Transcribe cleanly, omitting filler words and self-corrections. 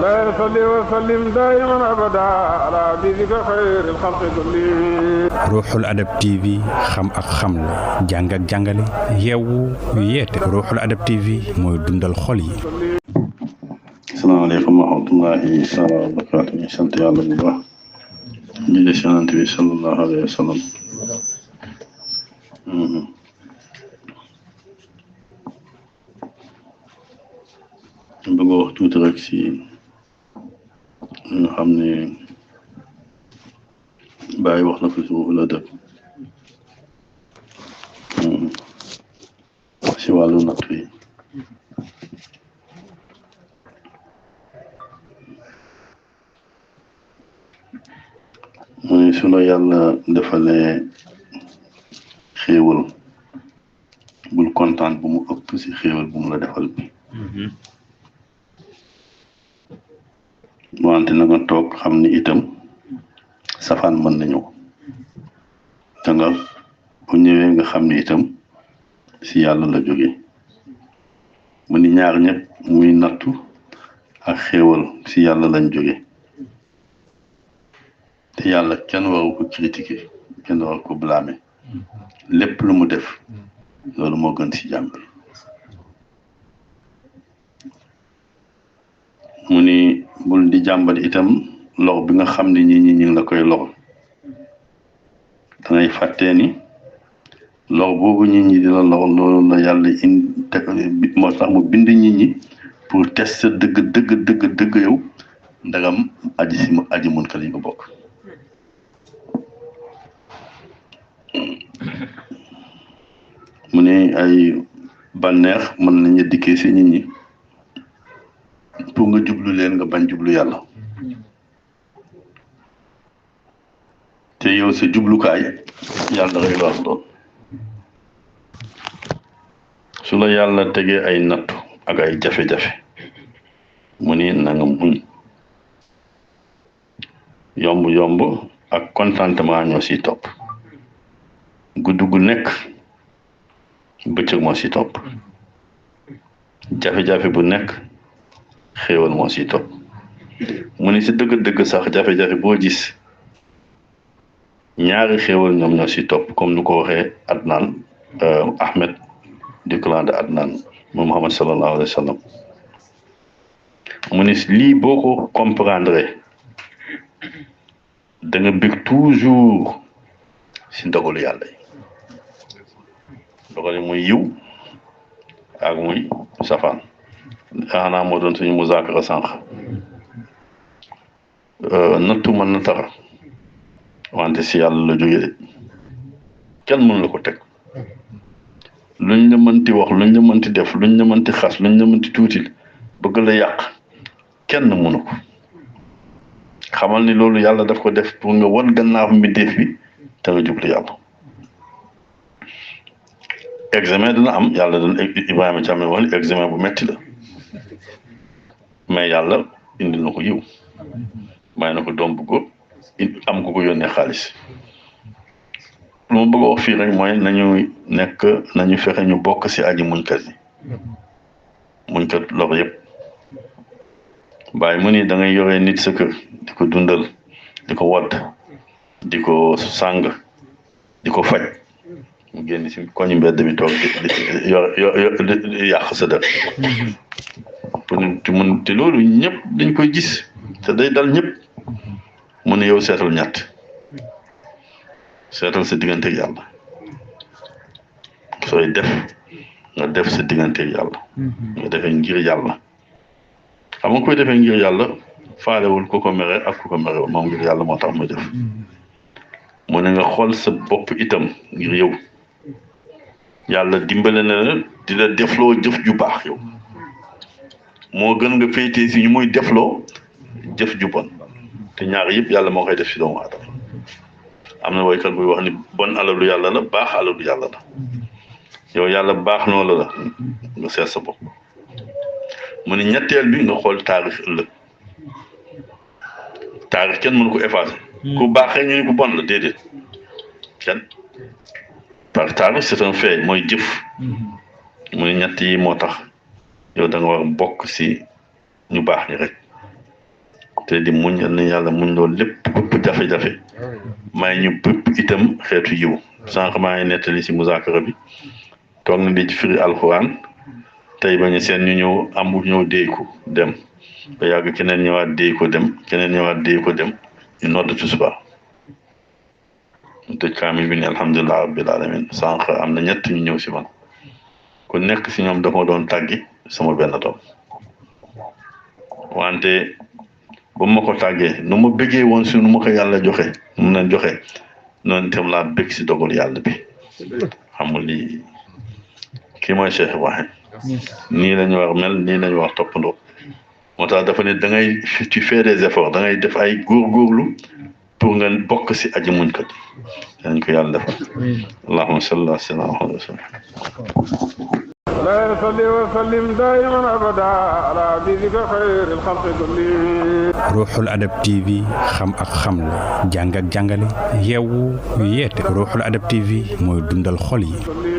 مولاي صل وسلم دائما ابدا على حبيبك خير الخلق كلهم. Ruuxul Adab TV xam ak xamle jàng ak jàngale yeewu yeete Ruuxul Adab TV mooy dundal xol yi. asalaamaaleykum wa rahmatullahi taala wa barakaatu. ñu sant yàlla bu baax ñu des yonent bi sallallahu alayhi wa sallam. bëgg a wax tuuti rek si nga xam ne Baye wax na ko si Ruuxul Adab si wàllu natt yi. mu ne su la yàlla defalee xéewal bul kontaan bu mu ëpp si xéewal bu mu la defal bi wante na nga toog xam ni itam safaan mën na ñëw te nga bu ñëwee nga xam ni itam si yàlla la jóge mu ni ñaar ñëpp muy nattu ak xéewal si yàlla lañ jóge te yàlla kenn waru ko critiquer kenn waru ko blâmer lépp lu mu def loolu moo gën si jàmm bi mu ni bul di jàmbat itam lor bi nga xam ne ñi ngi la koy lor dangay fàttee ni lor boobu nit ñi di la lor loolu la yàlla moo tax mu bind nit ñi pour tester dëgg yow ndagam aji mun ka li nga bokk. mu ne ay bànneex mën nañu dikkee si nit ñi pour nga jublu leen nga bañ jublu yàlla te yow sa jublukaay yàlla rek la doon. su la yàlla tegee ay nattu ak ay jafe-jafe mu ni na nga muñ yomb ak contentement ñoo si topp gudd gu nekk bëccëg moo si topp jafe-jafe bu nekk xéewal moo si topp mu ni si dëgg-dëgg sax jafe-jafe boo gis ñaari xéewal ñoom ñoo si topp comme nu ko waxee Adnan Ahmed du clan de Adnan moom Muhammad sallallahu alayhi wa sallam mu ni lii boo ko comprendre da nga bëgg toujours si ndogalu yàlla yi ndogal yi muy yiw ak muy safaan xanaa moo doon suñu muzaakara sànq nattu mën na tax wante si yàlla la jógee de kenn mënu la ko teg luñ la mënti wax luñ la mënti def luñ la mënti xas luñ la mënti tuutil bëgg la yàq kenn mënu ko xamal ni loolu yàlla daf ko def pour nga wan gannaaw mbindeef bi te nga jublu yàlla. examen dina am yàlla dana Ibrahima Thiam wax examen bu metti la mais yàlla indi na ko yiw may na ko doom bu góor am ko yónnee xaalis. lu ma bëgg a wax fii rek mooy nañu fexe ñu bokk si aji muñkat yi muñkat lor yëpp bàyyi mu ni da ngay yoree nit sa kër di ko dundal di ko wadd di ko sàng di ko faj mu génn si koñu mbedd mi toog di yàq sa dër te loolu ñëpp dañ koy gis te day dal ñëpp mu ne yow seetal ñett seetal sa diggante ak yàlla sooy def nga def sa diggante ak yàlla nga defee ngir yàlla xam nga koy defee ngir yàlla faalewul ku ko mere ak ku ko merewul moom ngir yàlla moo tax muy def mu ne nga xool sa bopp itam ngir yow yàlla dimbale na la di la defloo jëf ju baax yow moo gën nga féetee si ñu muy defloo jëf ju bon te ñaar yëpp yàlla moo koy def si doomu aadama am na woykat buy wax ni bon alalu yàlla la baax alalu yàlla la yow yàlla baax noo la nga seet sa bopp mu ne ñetteel bi nga xool taarix ëllëg taarix kenn mënu ko effacer ku baaxee ñu ni ku bon la déedéet kenn par taarix c'est un fait mooy jëf mu ne ñett yi moo tax yow da nga war bokk si ñu baax ñi rek te di muñ yal nañu yàlla muñ loolu lépp bëpp jafe-jafe may ñu bëpp itam xeetu yiw sànq maa ngi nettali si muzaakara bi toog na di ci firi alxuraan tey bañu seen ñu ñëw am ñëw déy ko dem ba yàgg keneen ñëwaat déy ko dem keneen ñëwaat déy ko dem ñu nodd tisbaar ñu tëj kaamil bi ni alhamdulilah rabbil alamin sànq am na ñett ñu ñëw si man ku nekk si ñoom dafa doon tàggi sama benn doom wante ba ma ko tàggee nu ma bëggee woon si nu ma ko yàlla joxe nu mu leen joxe noonu itam laa bëgg si dogal yàlla bi xamul lii kii mooy Cheikh Ibrahim nii la ñu war mel nii la ñu war toppandoo moo tax dafa ne da ngay tu fais des efforts da ngay def ay góorgóorlu pour nga bokk si aji muñ kat dañ ko yàlla defal allahumma salli ala sayyidina Muhammad لا يصلي وسلم دائما ابدا على حبيبك خير الخلق كلهم. Ruuxul Adab TV xam ak xamle jàng ak jàngale yeewu yeete Ruuxul Adab TV mooy dundal xol yi.